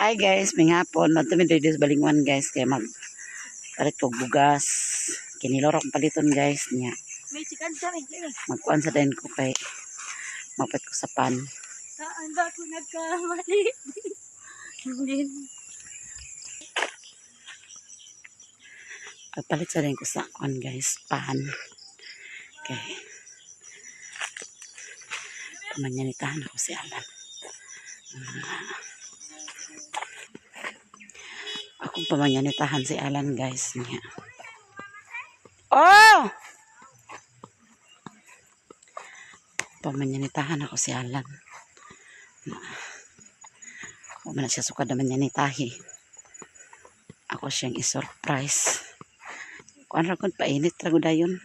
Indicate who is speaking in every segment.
Speaker 1: Hi guys, may hapon. Madto mi diri sa Balingwan, guys, kay mag palit kog bugas. Kinilor akong paliton, guys, niya.
Speaker 2: May chicken sa rin.
Speaker 1: Magkuan sa dayon ko kay mapat ko sa pan.
Speaker 2: Saan ba ako nagkamali? Hindi.
Speaker 1: Pagpalit sa dayon ko sa kuan, guys, pan. Kay pamanyanitahan ako si Alan. Akong pamanyanitahan si Alan, guys, niya. Oh! Pamanyanitahan ako si Alan. Na, huwag na siya sukad naman yanitahi. Ako siyang isurprise. Kuan ra kon painit ra gud dayon.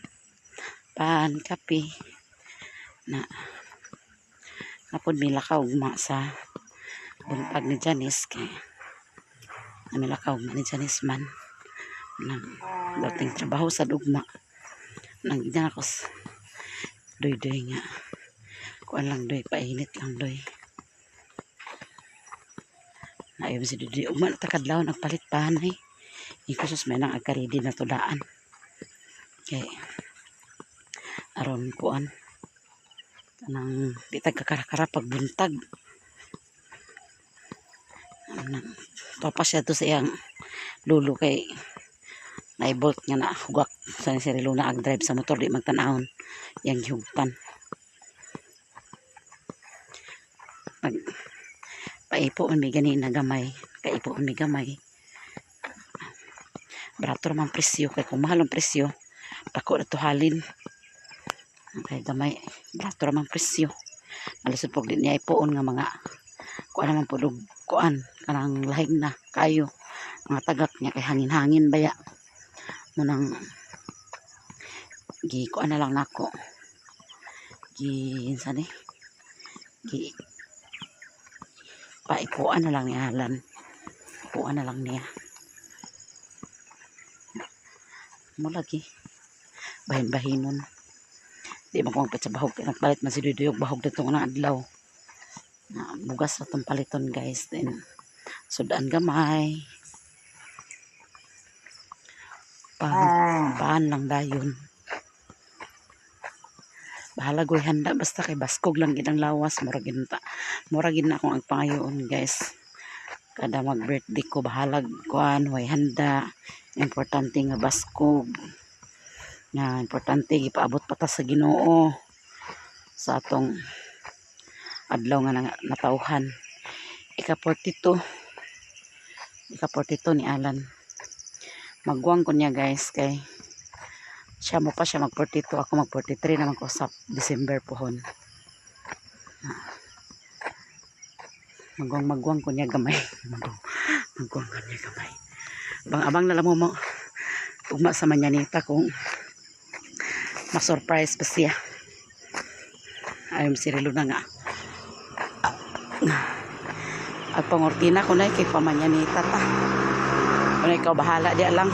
Speaker 1: Pan, kape. Na, napod mila ka ugma sa buntag ni Janice kay namila ka ugma ni Janice man nang dating trabaho sa dugma nang ganyan ako doy doy nga kuan lang doy, painit lang doy. Ayaw si Dudoy ugma na takadlaw nagpalit panay ikusos may nang agkaridi na tudaan kay aron kuan kanang di tagkakarakara pagbuntag. Nang topa siya to sa iyang lulo kay naibolt nga na hugak sa si Luna ang drive sa motor, di magtanahon yang gihugtan. Nag paipo man mi gani na gamay, kaipo man mi gamay. Barato ra man presyo kay kung mahal ang presyo, dako na to halin. Kay gamay, barato ra man presyo. Malisod pog di niya ipuon nga mga kuan naman pud og kuan kanang lahing na kayo mga tagak niya kay hangin-hangin baya mo. Nang gi kuan na lang nako, gi sa ni gi paipuan na lang ni Alan, ipuan na lang niya mo lagi bahin-bahinon. Di man ko magpalit sa bahog kay nagpalit man si Dudoy og bahog dito nga adlaw na bugas ra tong paliton, guys. Then sudan gamay, pan paan lang dayon. Bahala goy handa basta kay baskog lang gid ang lawas. Mura gid na akong ang pangayoon, guys, kada mag birthday ko, bahalag kuan, way handa, importante nga baskog nga, importante gipaabot pa ta sa Ginoo sa atong adlaw nga natawhan. Ika 42, ika 42 ni Alan. Magwang ko niya, guys, kay siya mo pa siya mag 42, ako mag 43 naman ko sa December pohon. Magwang magwang ko niya gamay. Magwang magwang ko niya gamay. Abang abang na lang mo mo ugma sa manyanita kung ma-surprise pa siya. Ayaw si Rilo na nga at pangortina ko na kay pamanyanita ta. Kung ikaw bahala di lang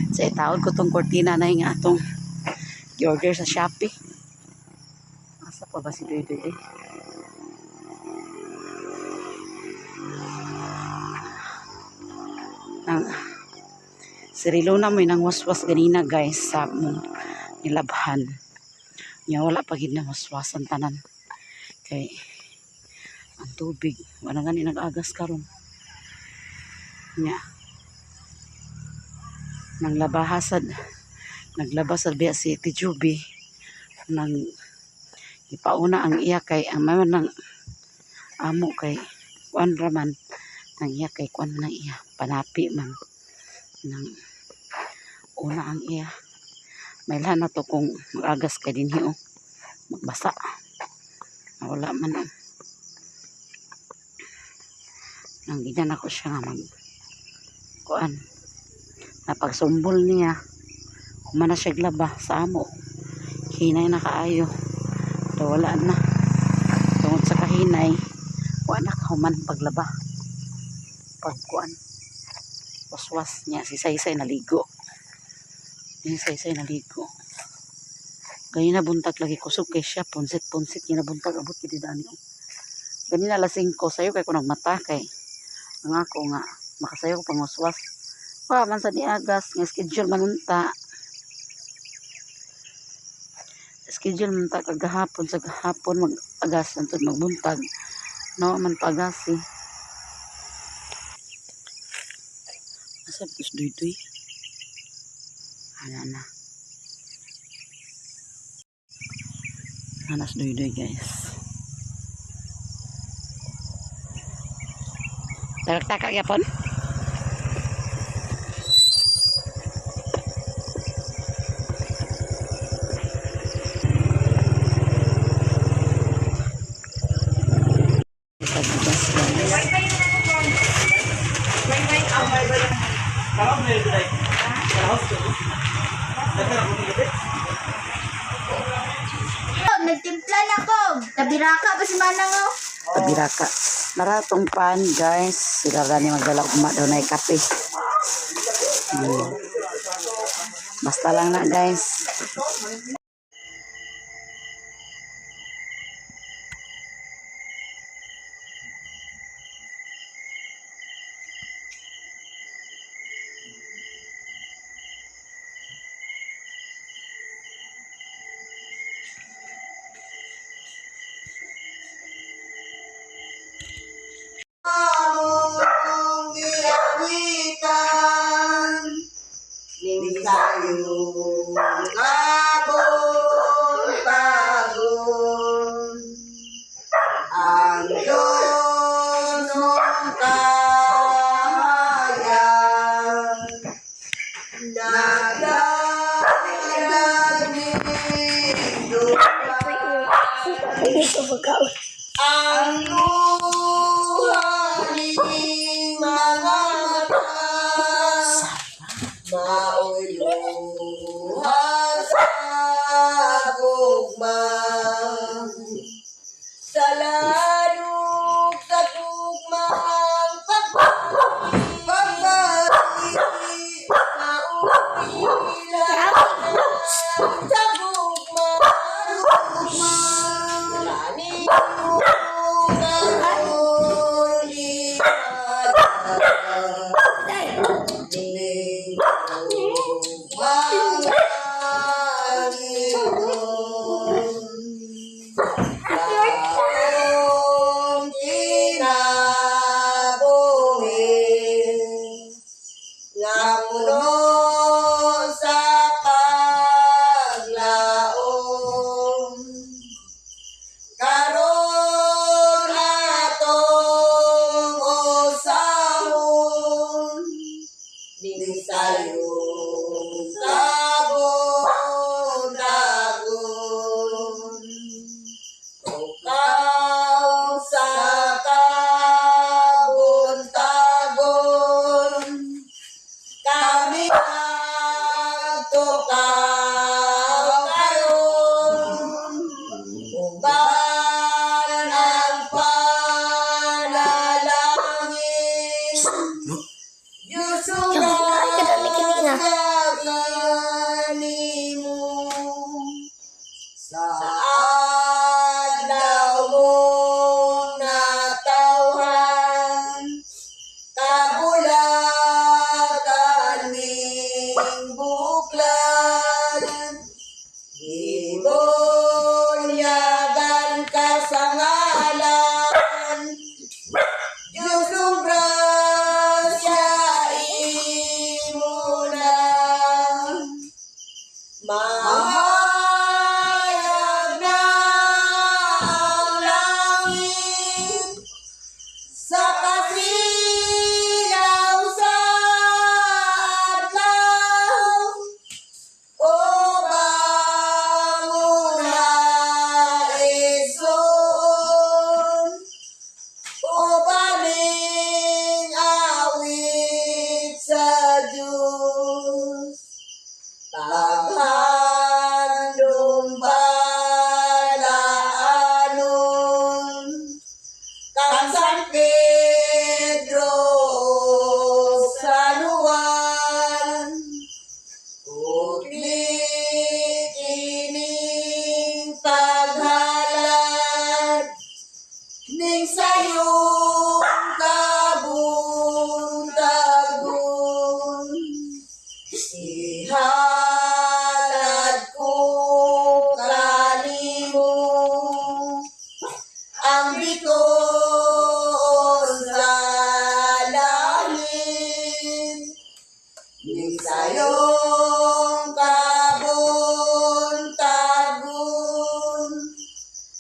Speaker 1: sa itaod ko tong kortina na nga atong gi-order sa Shopee. Asa pa ba si Doy Doy eh? Nang si Rilo na may nang waswas ganina, guys, sa mong nilabhan niya. Wala pa gid na waswasan tanan kay ang tubig wala gani nag-agas karon niya. Nang labahasad naglabas sad biya si Ate Juby nang ipauna ang iya kay ang mama ng amo kay kuan raman nang iya kay kuan man ang iya panapi man nang una ang iya. Mailhan na to kung mag-agas kay dinhi oh magbasa. Wala man oh. Nang ganyan ako siya nga mag kuan napagsumbol niya human na siya glaba sa amo. Hinay na kaayo pero wala na tungod sa kahinay, wala na kahuman paglaba, pagkuan, waswas niya. Si Saysay naligo, si Saysay naligo. Gani na buntag lagi kusog kay siya, punsit punsit niya na buntag abot gid dani oh. Ganina alas 5, sayo kay ko nagmata kay ang ako nga makasayo ko panguswas. Pa man sa niagas nga schedule man unta. Schedule man ta kagahapon sa gahapon mag-agas antod magbuntag. No man pagas eh. Asa pus duy-duy? Ana na. Anas duy-duy, guys. Tarak-taka gyapon. Pagbugas, guys.
Speaker 2: Nagtimpla na ko. Tabiraka pa si Manang oh.
Speaker 1: Tabiraka. Naratong pan, guys. Sila rani magdala kuma daw na kape. Basta lang na, guys.
Speaker 3: Among giawitan ning sayong abon-tagon ang Diyos mong kahayag nagdadagnig ang luha ning mga mata, mao'y luha sa gugma. Sa lalok sa gugma ang pagbati, maupila sa gugma, gugma. Karon ning Panginoon. Kaong kinabuhi nga puno sa paglaom, karon atong usahon ning sayong tabon-tagon. Tukaw sa kabuntagon, kami nagtukaw karon, uban ang panalangin. Diyos nimo sa adlaw mong natawhan, kabulatan ning buklan, gibunyagan ka sa ngalan, Diyos ng grasya imo na. Mahayag na ang langit sa kasilaw sa adlaw o banguna ison ubaning awit sa Diyos. Paghandom balaanon kang San Pedro San Juan, Utli kining paghalad ning sa Sayong kabuntagon, ihalad ko kanimo ang bituon sa langit ning sayong kabuntagon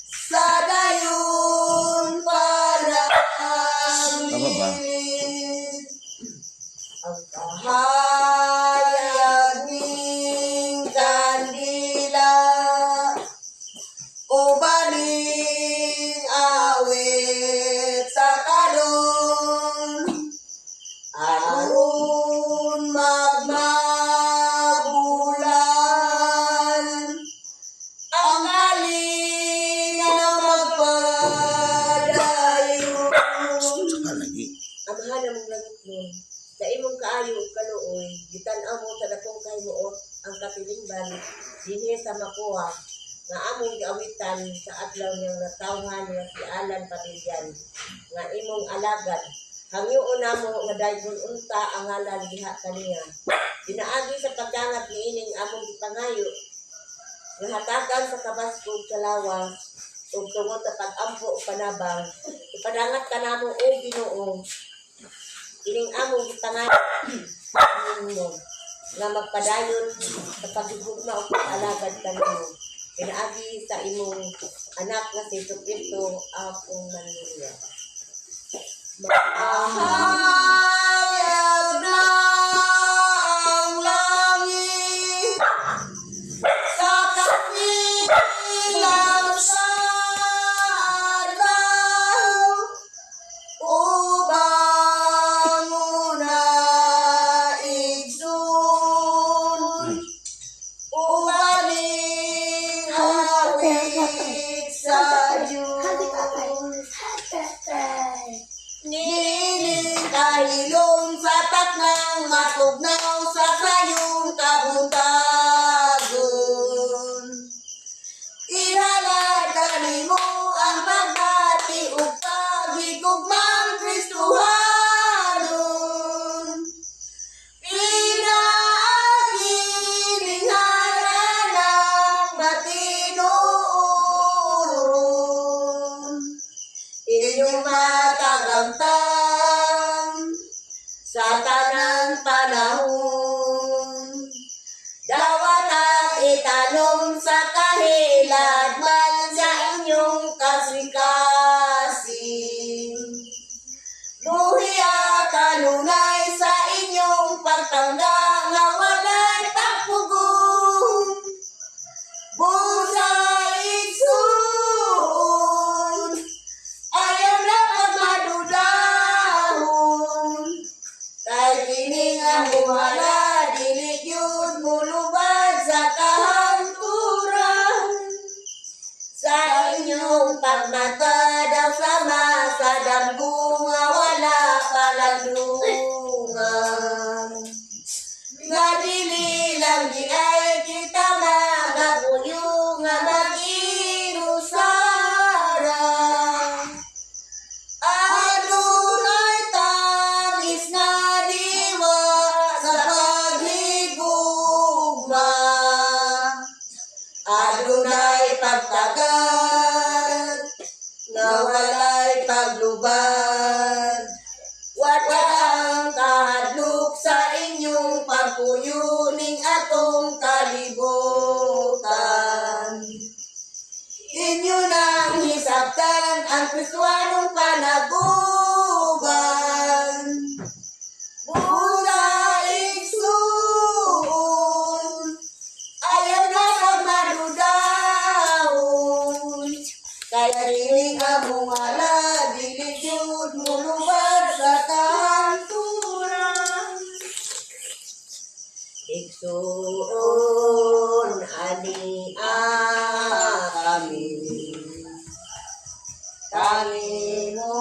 Speaker 3: sa dayon
Speaker 4: Tama ba?
Speaker 3: pananglit ang kahayag ning kandila o baning awit sa karon aron magmabulan ang kalingaw magpadayon.
Speaker 4: Saka lagi.
Speaker 5: Amahan among langitnon, sa imong kaayo ug kaluoy, gitan-aw mo sa dakong kahimuot ang katilingban dinhi sa Makuha nga among giawitan sa adlaw niyang natawhan nga si Alan Padillan nga imong alagad. Hangyoon namo nga daygon unta ang ngalan diha kaniya. Pinaagi sa pagdangat niining among gipangayo nga hatagan sa kabaskog sa lawas ug tungod sa pag-ampo ug panabang, ipadangat kanamo, o Ginoo, ining among gipangayo nimo nga magpadayon sa paghigugma ug pag-alagad kanimo pinaagi sa imong anak nga si Jesu Cristo, akong manluluwas.
Speaker 3: Mahayag na ang langit sa kapilang sa adlaw upang una igsoon umaling awit sa Diyos. Nining kahilom sa taknang matugnaw sa sayong kabuntagon. Ihalad kanimo ang pagbati ug paghigugmang Kristohanon. Pinaagi ning ng matinuoron inyong matagamtan sa tanang panahon. Dawat ang itanom sa kahiladman sa inyong kasing-kasing. Buhiya kanunay sa inyong pagtangga nga walay pagpugong. Busa igsoon, ayaw na pagmadudahon. Kay kini nga buhala, dili gyud mulubad sa kahangturan. Sa inyong pagmata daw sama sa damgo nga wala kalandungan. Nga dili lang di ay kita magapuyo nga mag-inusara. Adunay tangis nga diwa sa paghigugma. Adunay pagtagad nga walay paglubad. Wala ang kahadlok sa inyong pagpuyo ning atong kalibutan. Inyo nang hisabtan ang Kristuanong panaguban. Busa igsoon, ayaw na pagmadudahon. Kaya dining among ala, dili jud mulubad sa kahangturan.
Speaker 5: Igsuon ani kami kanimo.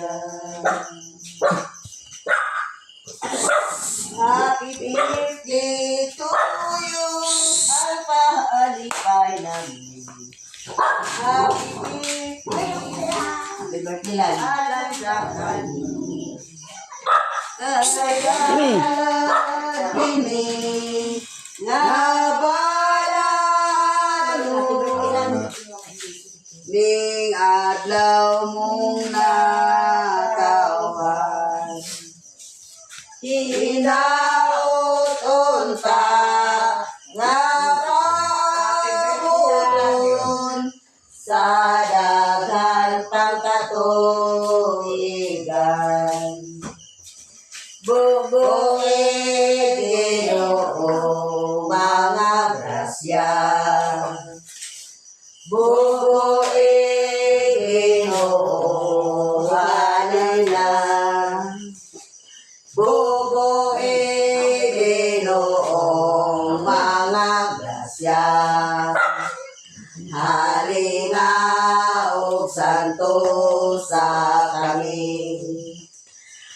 Speaker 5: Grasya. Happy birthday to you, Alpha Alipay namin. Happy birthday.
Speaker 3: Happy birthday lang.
Speaker 5: Alan sa
Speaker 1: Ini.
Speaker 5: Kini nga balalo ning adlaw mong natawhan, hinaot unta nga pabuton sa daghan pang katuigan. Bubuhi Ginoo mga grasya. Bubuhi Ginoo halina. Bubuhi Ginoo mga grasya. Halina ug santo sa kami.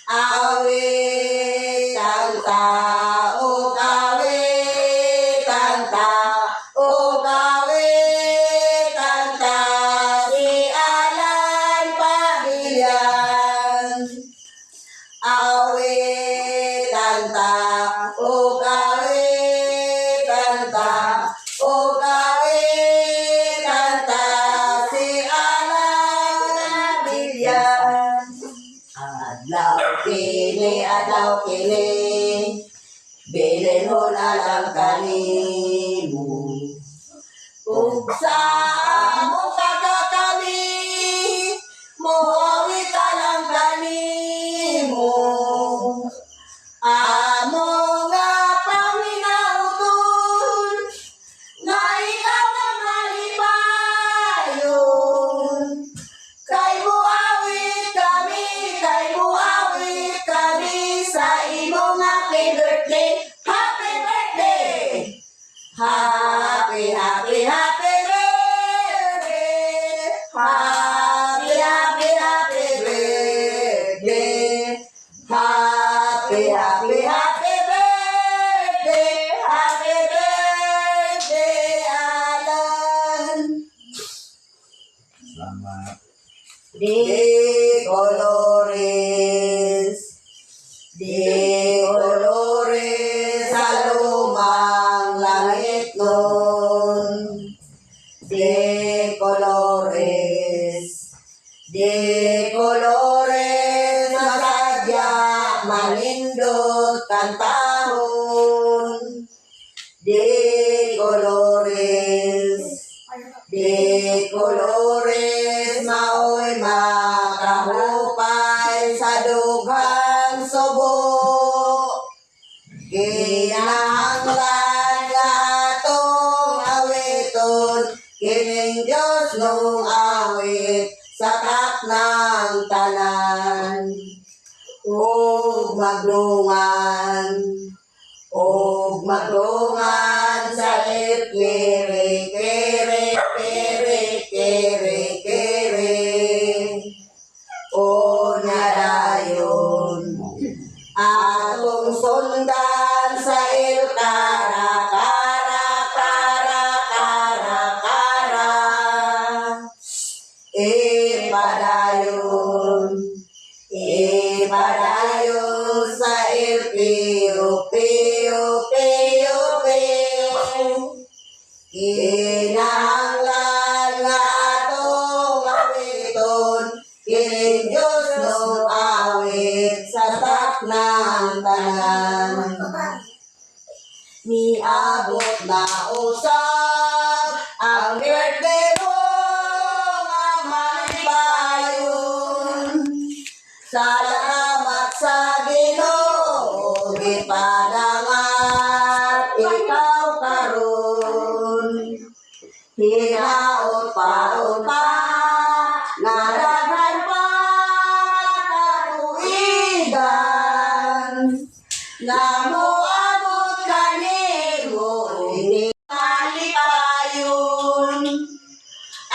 Speaker 5: Awit kanta ug awit kanta ug awit kanta si Alan Pamilyan. Awit kanta ug awit kanta ug awit kanta si Alan Pamilyan. Adlaw kini, bilin na lang kanimo. Ug sa among pagkakami, moawit lang kanimo. Amo nga paminauton, nga ikaw ang malipayon. Kay muawit kami, kay muawit kami sa imong happy birthday, happy birthday. Happy, happy, happy birthday. Happy, happy, happy birthday. Happy, happy, happy birthday. Happy birthday, Alan.
Speaker 4: Salamat.
Speaker 5: De colores, de colores sa lumang langit nun. De colores, de colores masadya manindot kantahon. De colores, de colores maoy makahupay sa dughang subo. Kinahanglan nga atong awiton, kining Diyos nung awit sa ng tanan. Ug magdungan, ug magdungan sa kiri kiri kiri kiri kiri. O dayon atong sundan sa il kara kara kara kara kara. Ipadayon, ipadayon sa il piyo piyo piyo piyo. Kinahanglan nga atong awiton, kining Diyos nung awit sa ng tanan. Niabot na usab ang birthday mo nga malipayon. Salamat sa Ginoo, gipadangat ikaw karon. Hinaot pa unta nga daghan pa katuigan nga moabot kanimo ini malipayon.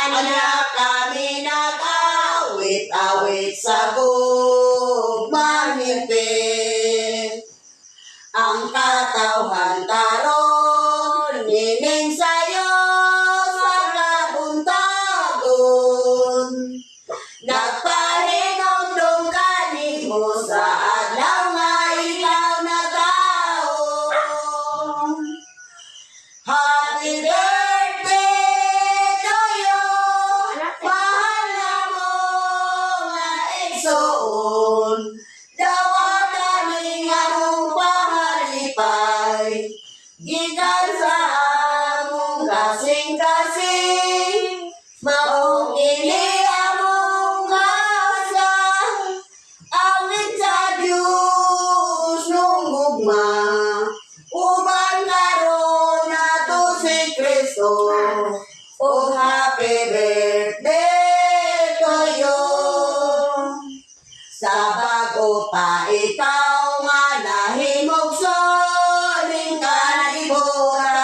Speaker 5: Anak kami nag-awit.
Speaker 3: Awit-awit sa gugmang hingpit. Ang katawhan karon nining sayo sa kabuntagon. Nagpahinumdum kanimo sa adlaw nga ikaw natawo. Happy birthday to you. Mahal na mo nga igsoon. Dawatan ni nga mong pahalipay. Gikan sa among kasing-kasing. Maong ini among gasa. Awit sa Diyos nung gugma. Uban karon nato si Kristo. Oh, happy birthday to you. Sa bago pa ikaw nga nahimugson ning kalibutan.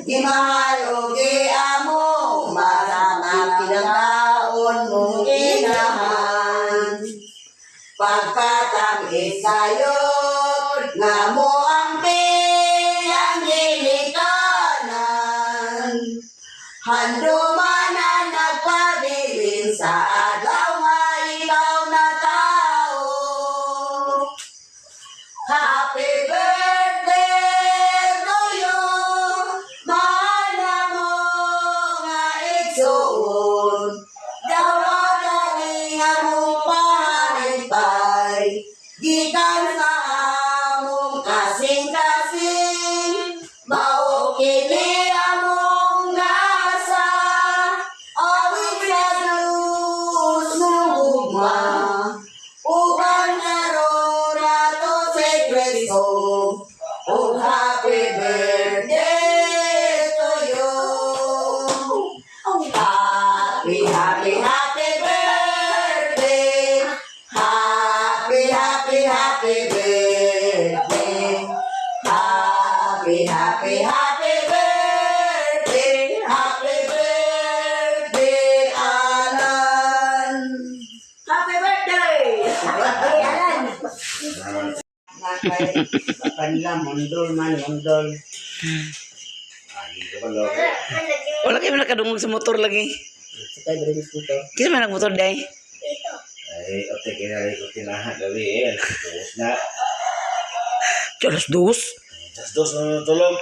Speaker 3: Gimahal o giamo, marama pinagkaon mong inahan. Pagkatangis sa'yo, nga mo ang piyang gilikanan. Handuman na nagpabilin sa adlaw nga ikaw na tao. Happy birthday to you. Mahal na mo nga igsoon. Dawatan ni among pahalipay. Gikan sa among kasing-kasing. Mao kini among gasa. Awit sa Diyos nung ugma. Uban karon nato si Kristo. Oh, happy birthday to you. Happy, happy, happy birthday. Happy, happy, happy birthday. Happy, happy, happy birthday. Happy birthday, Alan.
Speaker 5: Happy birthday!
Speaker 3: Happy Alan.
Speaker 5: Panla, mondol man, mondol.
Speaker 1: Wala kayo nakadungog sa motor lagi.
Speaker 5: Sakay ba rin dito?
Speaker 1: Kinsa man nagmotor day?
Speaker 4: Ay, ote kaya ko tinaha gabi eh. Dos na.
Speaker 1: Alas dos.
Speaker 4: Alas dos na natulog.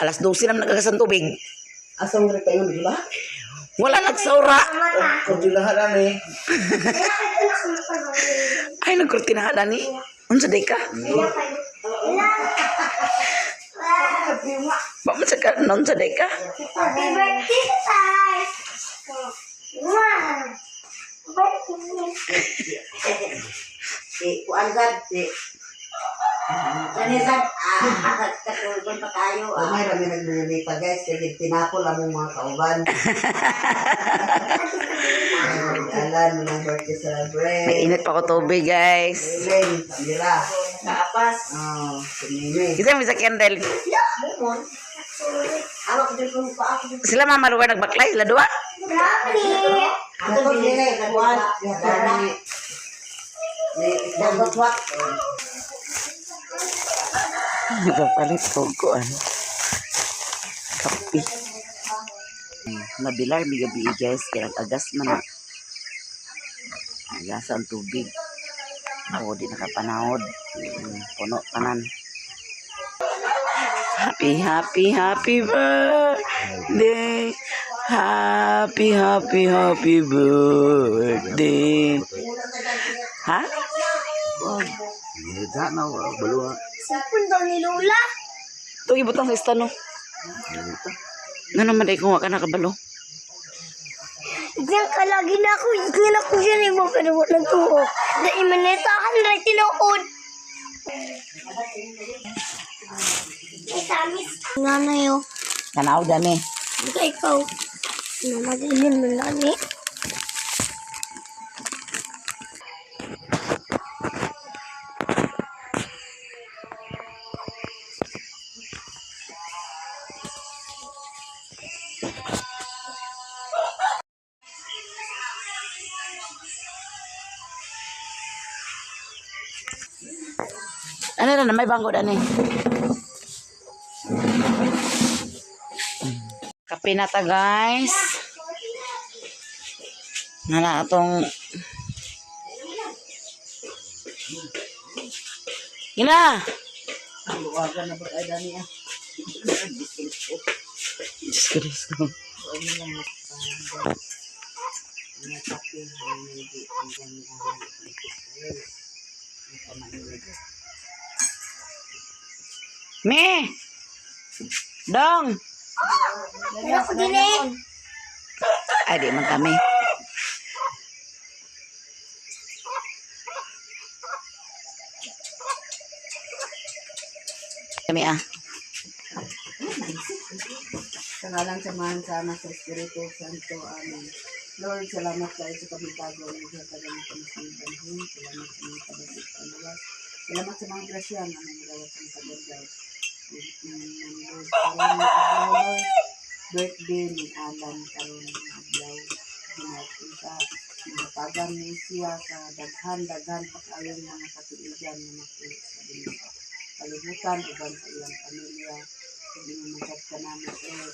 Speaker 1: Alas 12 naman nagagasan tubig.
Speaker 5: Asang rin tayo, di ba?
Speaker 1: Wala nagsaura.
Speaker 4: Kung tinaha na ni.
Speaker 1: Ay, nagkurtinahan ni. Unsa day ka? Ba man sa ka, non sa day ka?
Speaker 2: Happy birthday, Tay! Wow! Birthday!
Speaker 3: Si Kuan Zad, si Kani Zad, ah, katulgon pa tayo. Ah.
Speaker 5: Umay, rami nagnanay pa guys, kaya tinapol among mga kauban. Ay, Alan, mga birthday celebrate.
Speaker 1: May init pa ko tubig, guys.
Speaker 5: Elen, Samira.
Speaker 3: Kaapas.
Speaker 5: Oh, si Mimi.
Speaker 1: Kita may sakyan dahil
Speaker 3: Mumon. Awak jud ko pa ako.
Speaker 1: sila mama lugar nagbaklay, sila dua.
Speaker 2: Grabe!
Speaker 5: Ato, Mimi,
Speaker 3: Kuan.
Speaker 5: Dara. Ni,
Speaker 3: Dagot wat.
Speaker 1: Nagpapalit ko kuan. Kape. Nabilar mi gabi guys, kaya agas man na. Agas ang tubig. Ako di nakapanahod. Puno tanan. Happy, happy, happy birthday. Happy, happy, happy birthday. Ha?
Speaker 4: Hindi na, baluha.
Speaker 2: Sipon daw ni Lola.
Speaker 1: Ito ibutang sa istano. Nga naman ay kung wa ka nakabalo.
Speaker 2: Diyan ka lagi na ako. Diyan ako siya rin mo pero walang tuo. Dahil manitahan rin tinuod. Isamis. Nanay oh.
Speaker 1: Tanaw dami.
Speaker 2: Ikaw ikaw. Namadilim mo nani.
Speaker 1: Ano na, may bangko dani. Kape na ta, guys. Nana atong Gina!
Speaker 5: Luwagan na ba tayo dani ah?
Speaker 1: Diyos ko, Diyos ko.
Speaker 5: Huwag mo lang mga kape na hindi ang gani ang pamainid.
Speaker 1: Me! Dong!
Speaker 2: Ano ko din eh.
Speaker 1: Ay, di man kami. Kami ah.
Speaker 5: Sa ngalan sa Amahan, sa Anak, sa Espiritu Santo. Amen. Lord, salamat kayo sa pagbabago ng iyong kagamutan sa mga panahon. Salamat sa mga kabasik panawas. Salamat sa mga grasya nga may nagawa sa mga kabarday. Lord, karon nga adlaw, Lord, birthday ni Alan karon nga adlaw. Ginapunta, nagpagan ni siya sa daghan-daghan pa kaayong mga katuigan nga napuyo sa dinhi sa kalibutan uban sa iyang pamilya. Hindi mo masad ka namin, Lord.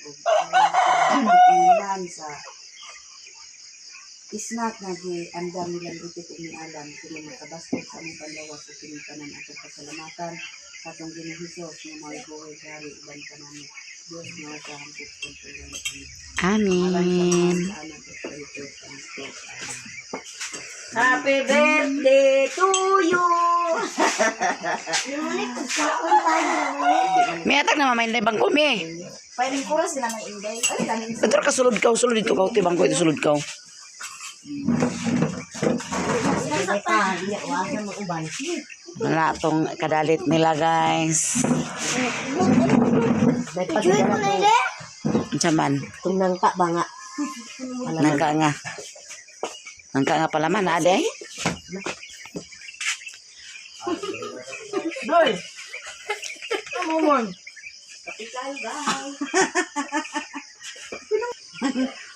Speaker 5: Ug iman sa isnat nga gi andam nilang itik ug ni Alan kini makabastog sa among panlawas ug kini tanan atong pasalamatan sa atong Ginoong Hesus nga mao'y buhay gari uban kanamo. Dios nga sa hangtod kanturan.
Speaker 1: Amen.
Speaker 5: Amen. Sa Anak ug Espiritu Santo. Amen.
Speaker 3: Happy birthday to you.
Speaker 2: Ngunit pagkaon tayo.
Speaker 1: Mi atag na mamay na bangko mi.
Speaker 3: Pwedeng kuras sila ng inday. Ay, daming
Speaker 1: Ito ka sulod ka, sulod dito ka, uti bangko ito sulod ka. Wala tong kadalit nila guys.
Speaker 2: Enjoy ko na ile.
Speaker 1: Unsa man?
Speaker 5: Itong nangka ba nga?
Speaker 1: Nangka nga. Nangka nga pala man, ade.
Speaker 3: Doy. Ano mo?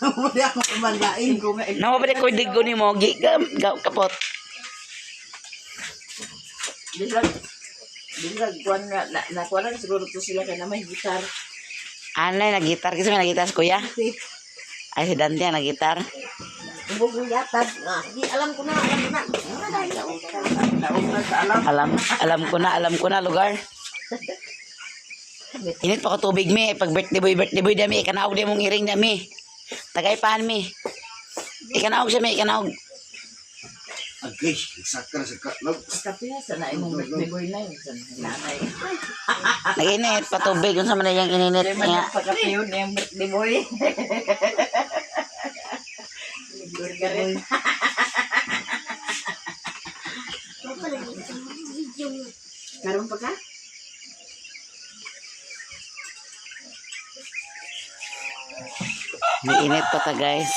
Speaker 5: Wala akong kumalain.
Speaker 1: Nawa ba ko digo ni mo gi ga, kapot.
Speaker 3: Bisag bisag kuan na na nakuha na siguro to sila kay na may gitar.
Speaker 1: Anay nagitar kasi may nagitar si kuya. Ay si Dante ang nagitar.
Speaker 3: Ubog mo yatag. Ah, di alam ko na, alam ko na. Ano dahil
Speaker 5: Naog na sa alam.
Speaker 1: Alam alam ko na lugar. Init pa ko tubig mi pag birthday boy dami ikanaog di mong iring dami. Tagay paan mi. Ikanaog siya mi ikanaog.
Speaker 4: Agay, sakra sa katlog.
Speaker 3: Kape sa na imong birthday boy na yun sa nanay.
Speaker 1: Naginit pa tubig unsa man iyang ininit
Speaker 3: Di man
Speaker 1: niya.
Speaker 3: pagkape yun yung birthday boy. Burger.
Speaker 5: Meron pa ka?
Speaker 1: May init pa ta guys.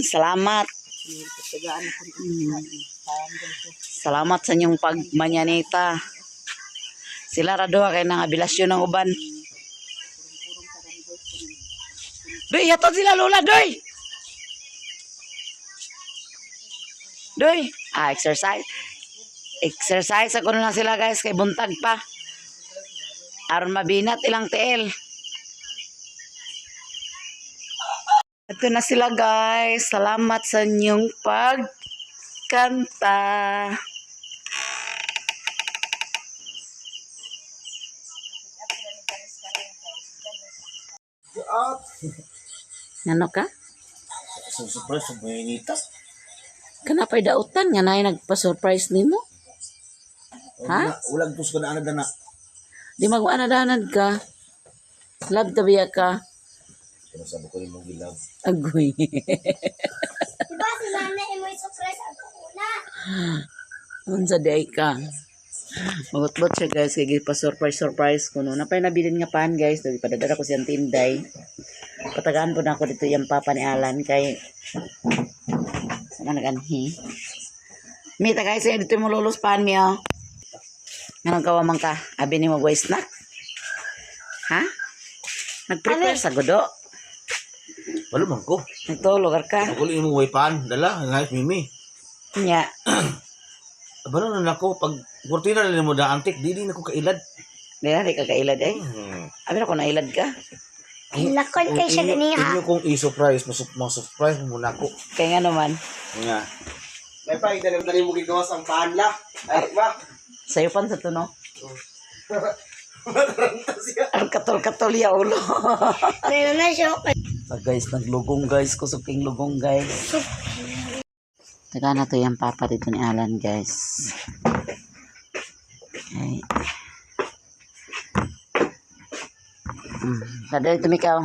Speaker 1: Salamat.
Speaker 5: Tagaan ko.
Speaker 1: Salamat sa inyong pagmanyanita. Sila ra duha kay nang abilasyon ng uban. Doy, hatod sila lola, doy. Doy, ah exercise. Exercise ako na lang sila guys kay buntag pa. Aron mabinat ilang tiil. Ito na sila guys. Salamat sa inyong pagkanta. Nano ka?
Speaker 4: So, surprise sa maninita.
Speaker 1: Kana pa'y dautan nga naay nagpa-surprise nimo. Ha?
Speaker 4: Ulag to sa kanaan na.
Speaker 1: Di magwaana-danan ka. Love tabiya ka.
Speaker 4: Pero sabi ko yung mong gilab.
Speaker 1: Agoy.
Speaker 2: Diba si nanay imoy surprise ako una?
Speaker 1: Unsa day ka. Magutlot siya guys kay pa surprise surprise ko no. Napay nabilin nga pan guys, dali padadala ko siyang tinday. Patagaan po na ako dito yung papa ni Alan kay sa man naganhi. Mi tagay sa dito mo lulos pan mi oh. Nganong kawa man ka? Abi ni mo boy snack? Ha? Nag-prepare sa gudo.
Speaker 4: Wala man ko.
Speaker 1: Nagtulog ka.
Speaker 4: Ako lang yung way pan. Dala, ang hayop mimi.
Speaker 1: Nya.
Speaker 4: Balo na nako pag kurtina na nimo da antik dili na ko kailad.
Speaker 1: Di na, di ka kailad eh. Abi na ko nailad ka.
Speaker 2: Hilakon kay siya ganiha.
Speaker 4: Inyo kong i-surprise, ma-surprise mo muna ko.
Speaker 1: Kaya nga naman,
Speaker 4: Nga.
Speaker 6: May pa, idalem mo gigawas ang panla. Ay, ba?
Speaker 1: sayo pan sa tuno.
Speaker 6: Mataranta siya.
Speaker 1: Ang katol-katol ya ulo.
Speaker 2: Meron na siya.
Speaker 1: So guys, naglugong guys. Kusuking lugong guys. Taga na to yung papa dito ni Alan guys. Okay. Kadali tumikaw.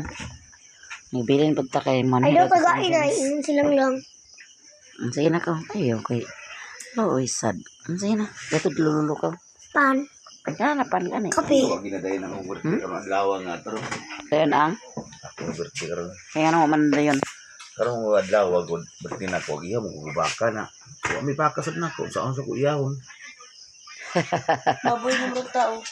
Speaker 1: Nagbilin pagta kay Manuel.
Speaker 2: Ay daw pag-ain ay inom silang lang.
Speaker 1: Sige na ka. Ay, okay. Oo, sad. Sige na. Dato lululo ka.
Speaker 2: Pan.
Speaker 1: Kaya na pan ka ni.
Speaker 2: Kape.
Speaker 4: Wag ginadayon ang birthday karon adlaw nga taro.
Speaker 1: Dayon ang.
Speaker 4: Ako birthday karon.
Speaker 1: Kaya na man dayon.
Speaker 4: Karon nga adlaw gud birthday na ko iya mo baka na. Wa mi baka sad nako saon sa ko iyahon.
Speaker 3: Baboy mo tao.